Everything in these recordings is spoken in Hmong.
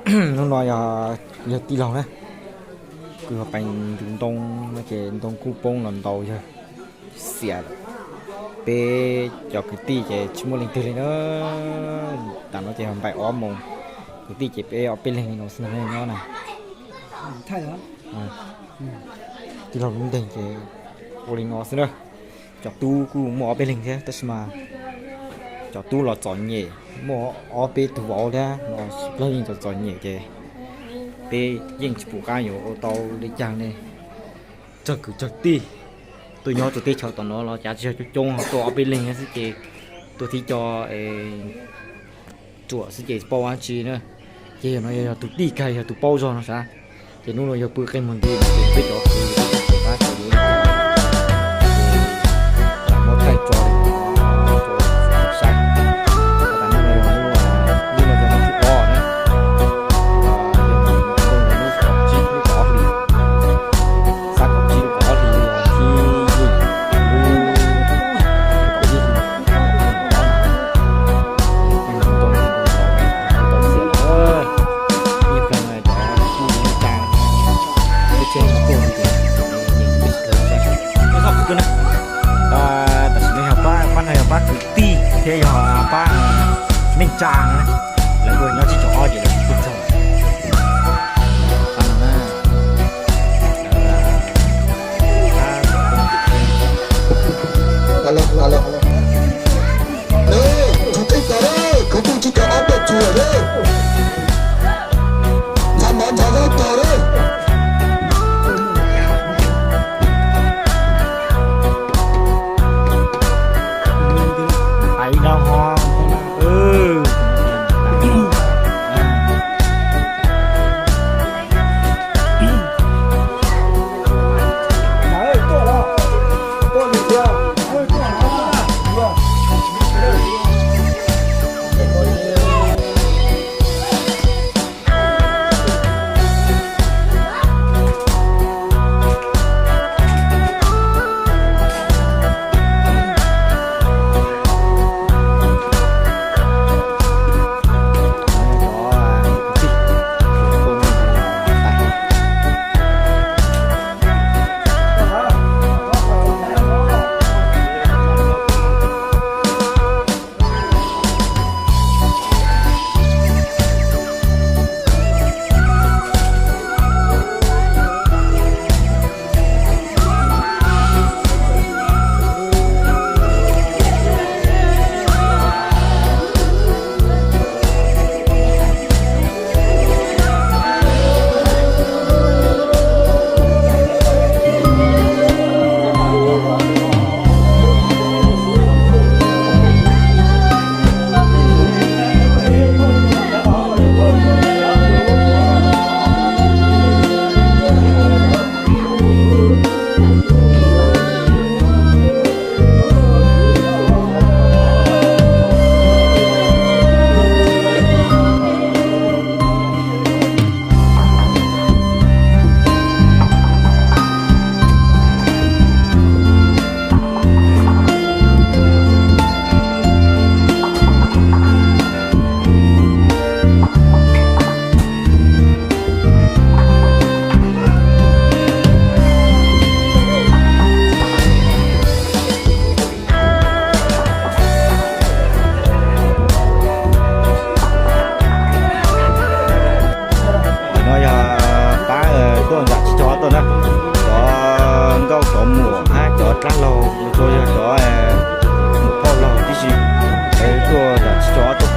Hnub no yog, yog tij laug na, kuj yog pais nrug ntoo no ces ntoo kuj poob los ntau yawg xiam lawm. Peb cov kwv tij ces tsis muaj leej twg li na. Tam no ces yog npaum ob moos, kwv tij ces peb ob peb leeg li no xwb nyob na. Tij laug lub nteeg ces ua li no xwb na. Cov tub kuj muaj ob peb leeg thiab tab sis mas cov tub los txom nyem, muaj ob peb tug vauv thiab no, plaub yeej txom txom nyem ces peb yeej tsis pum qab yuav ua tau li cas ne. Tsawg kwv tsawg tij tuaj nyob rau teb chaws tom no los cav tsis yog coob coob, tuaj ob peb leeg xwb ces tuaj thib co ruam xwb ces paub dab tsi na. Ces yog no yog tus tij kag yog tus paub zog no sav. Ces hnub no yog pw qeej muag nti no ces peb cov kwv tij pab cov yuav li cas, ces lam muab thaij tso saib. Hnub no yog hnub, hnub no yog hnub thib ob na. Yog hnub kaum tsib lub kaum ob hlis, xab kaum tsib lub kaum ob hlis, thib yeej lub kaum ib hlis. Ib ntoo ntoo tau xiam lawm, ib plag no cov kuj tsis tas, teb tsheb no tuaj ces yeej tsis tau txog kwv na. Tam sim no yog pab, pab no yog pab kwv tij thiab yog pab neej tsa na, lawv kuj nyob tsib caug ob ces lawv kuj tuaj txog. Pab no na, lawv No yog pab tuaj zam tsis cov tuaj na, cov nkauj cov muam hab cov dab laug, tsuas yog cov muam phauj laug tib si, tuaj zam tsis cov tuaj.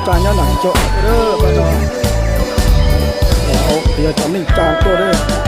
tsa nyob nram tso, yog cov neej tsa tuaj li.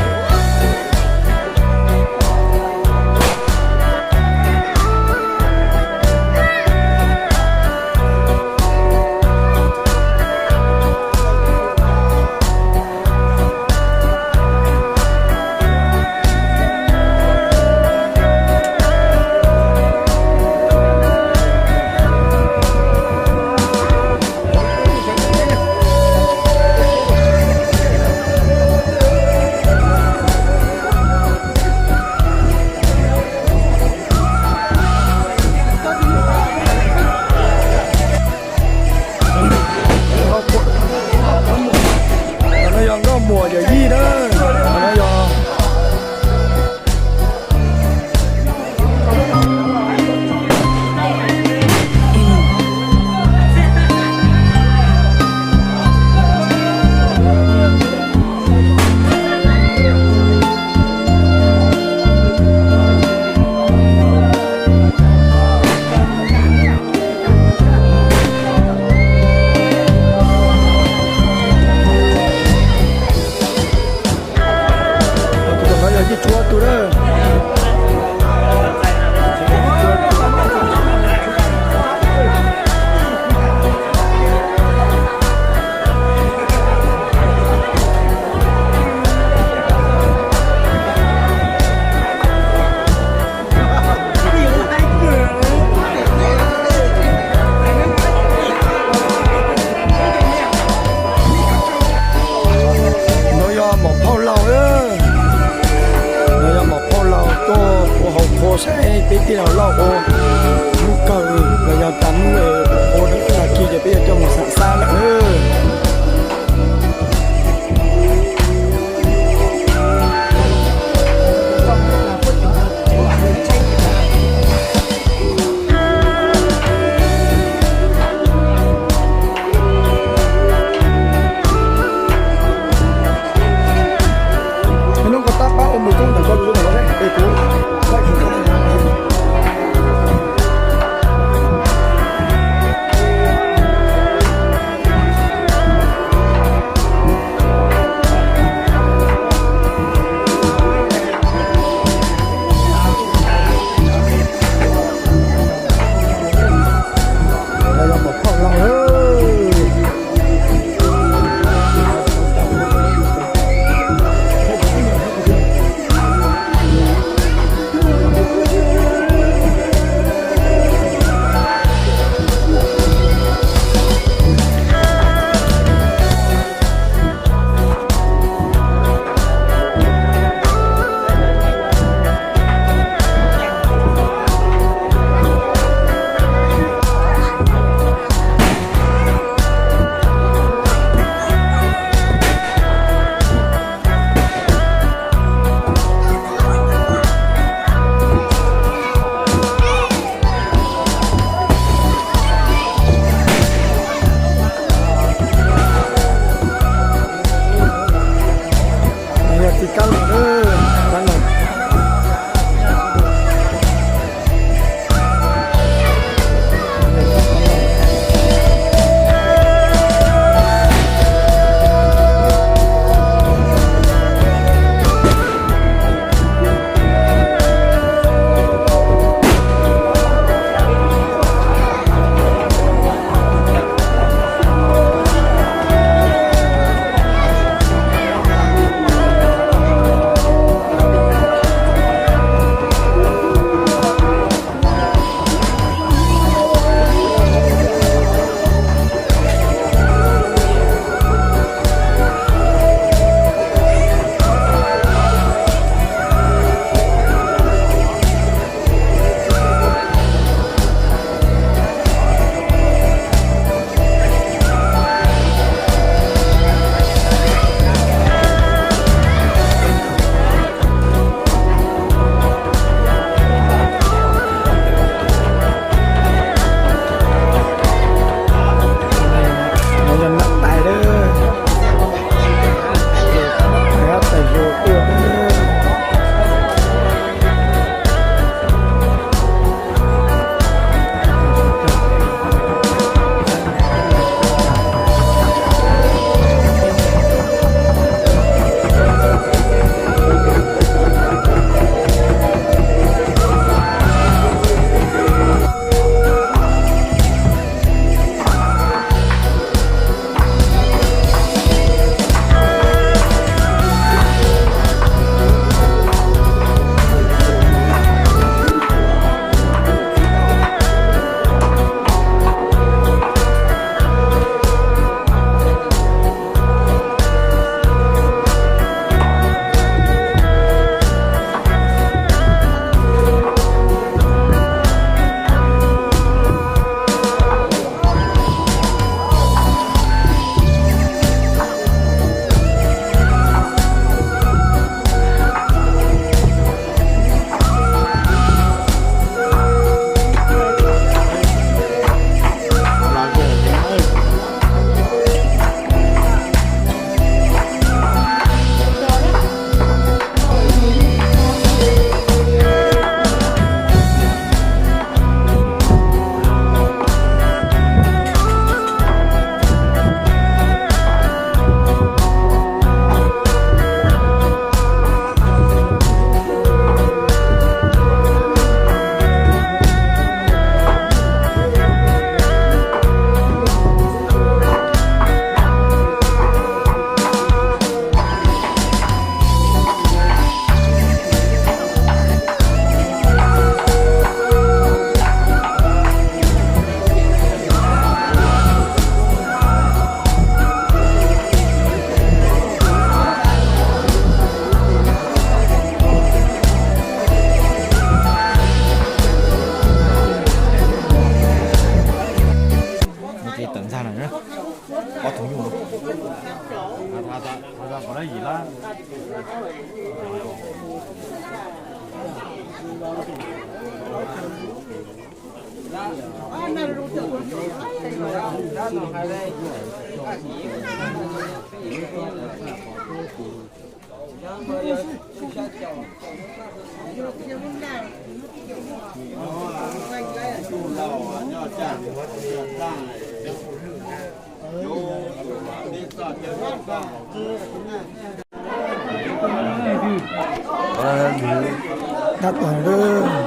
Dab tag lawm.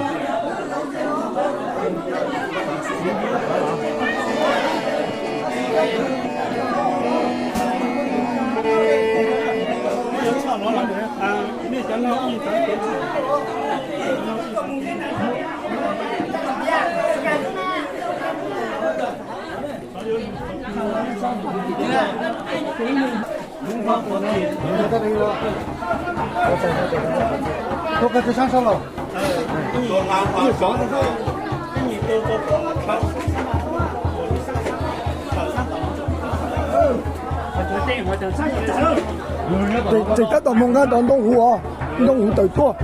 Tseem tab tom mus nqa rau ntoo huv os, ntoo huv tawm tuaj.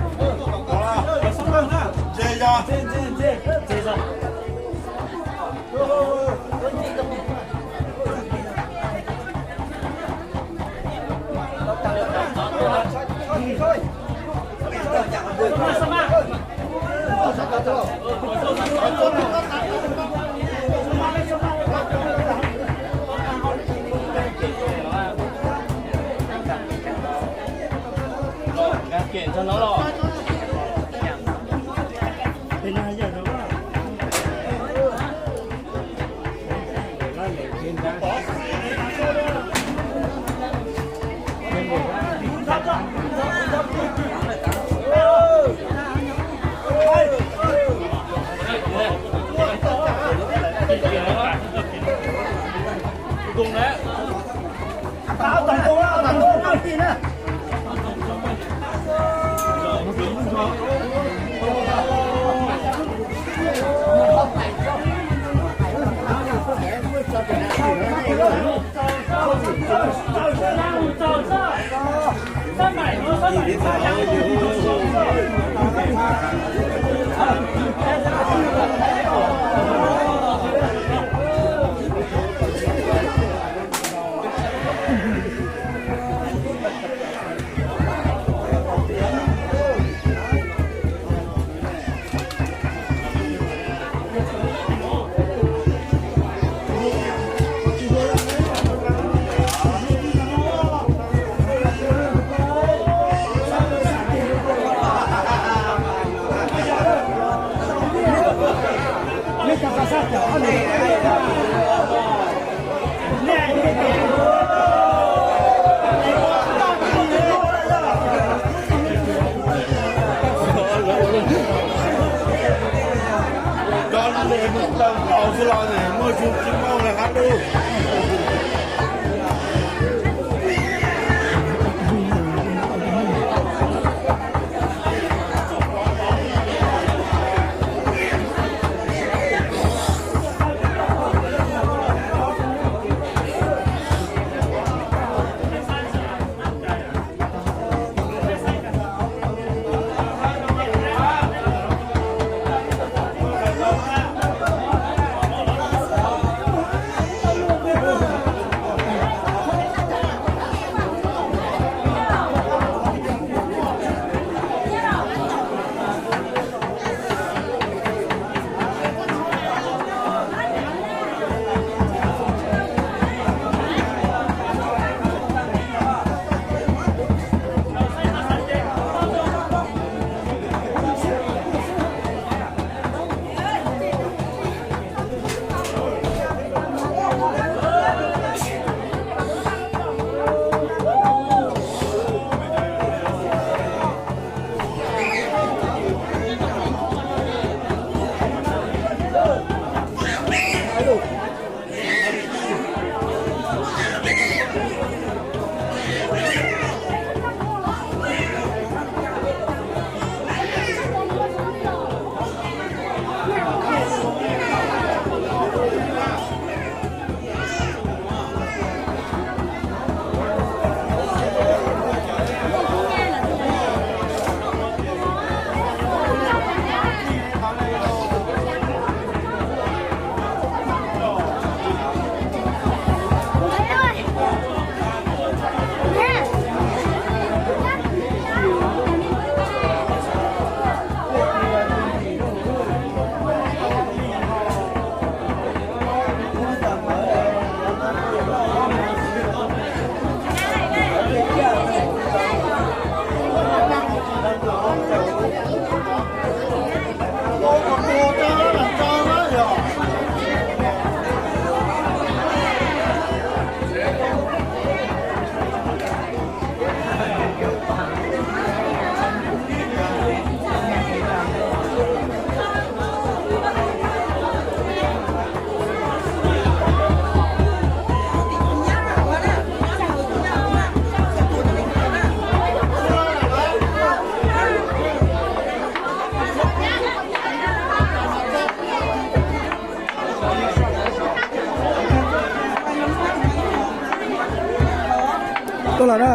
Koj los na.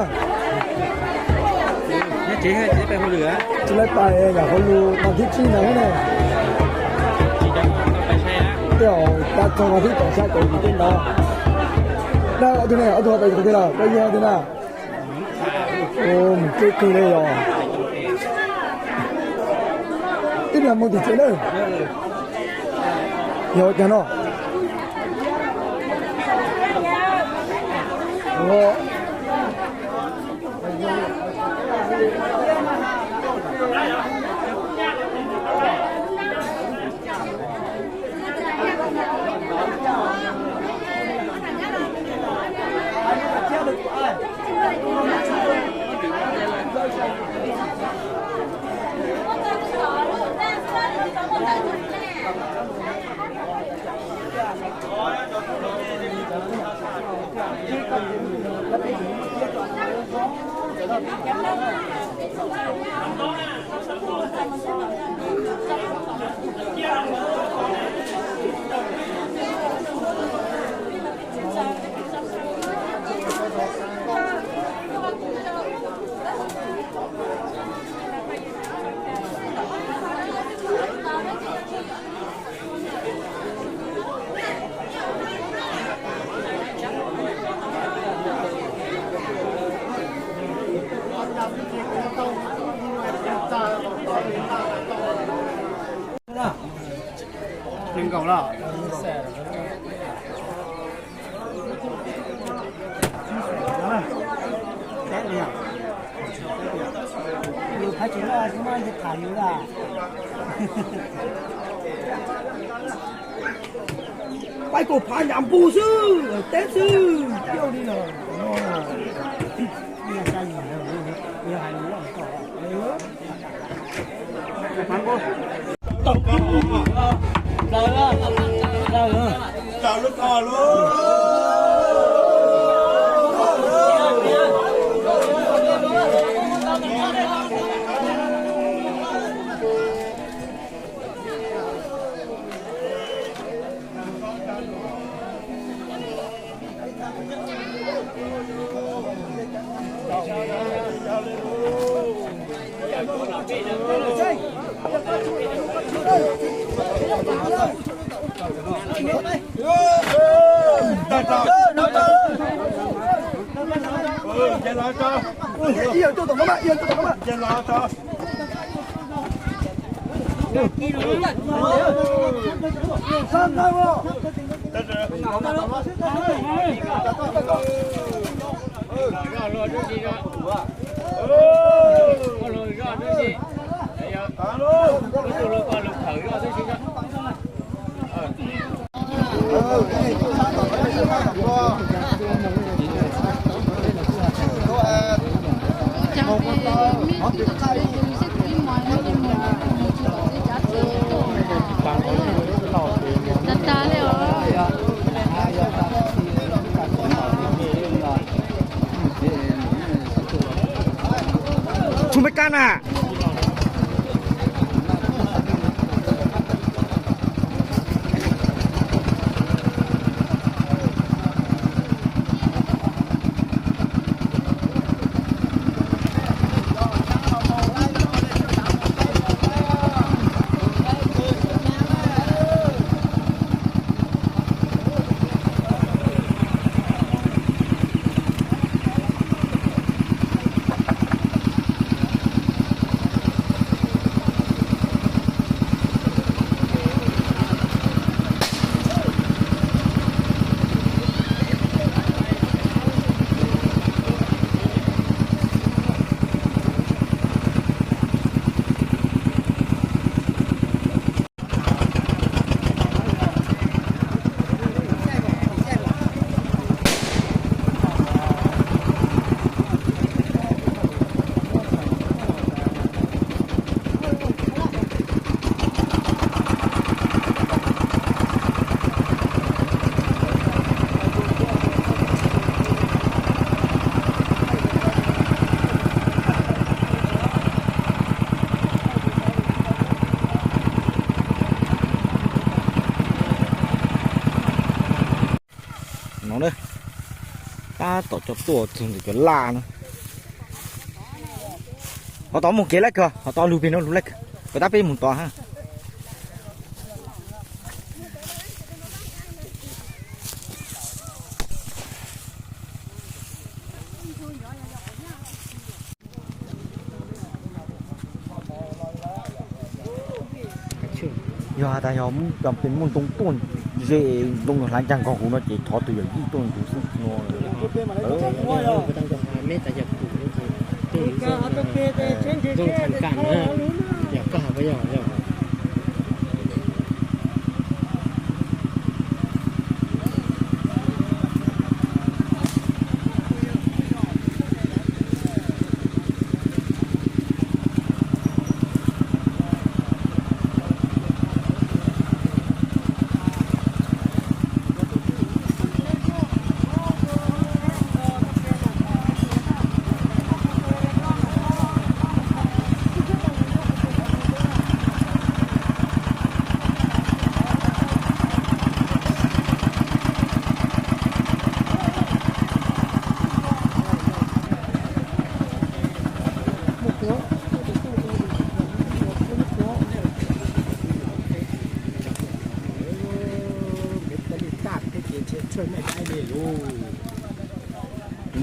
Tsis laib pais yam hauv lus no thib tsib no ne. Tej zaum tag txog no thib tom xya caum yim tej ntawd. Dab ob tug ne, ob tug ho pais qhov twg lawm, koj yog ob tug na. Mus teb kawg li yog. Ib pliag mus tim tsev na. Yog ua cas no? Pais kom phav nyam npug xwb, teb xwb, coj li lawm. Txhua me kab na. No na, Tab tom cov tuaj txug ntawm cov laj na. Ho tod mus kev laj kawg, ho tod lug pem no lug laj kawg, puas tab peb mus tod ha. Yog has tas yog cov pem muaj ntoo tuaj ze, ntoo hlav ncaag nkaus huv no ces thov tus yawm yij tuaj ntug xwb no.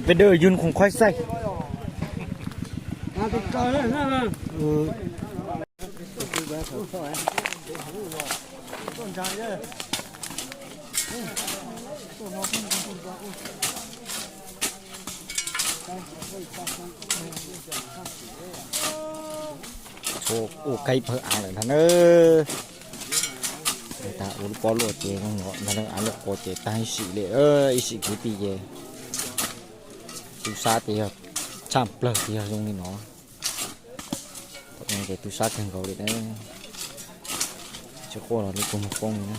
Peb dawb yug khoom khuaib xaij. Ua qaib pawg av lawm ntag na. Tas ua lub pob luaj ces ntag na, av luaj qua ces tag ib sim li, ib sim kwv tij ces tub sab ces yog tshaj plawg ces yog zoo li no. Ces tub sab kawg nkaus li na. Tsis quaj los lub kua muag poob li na.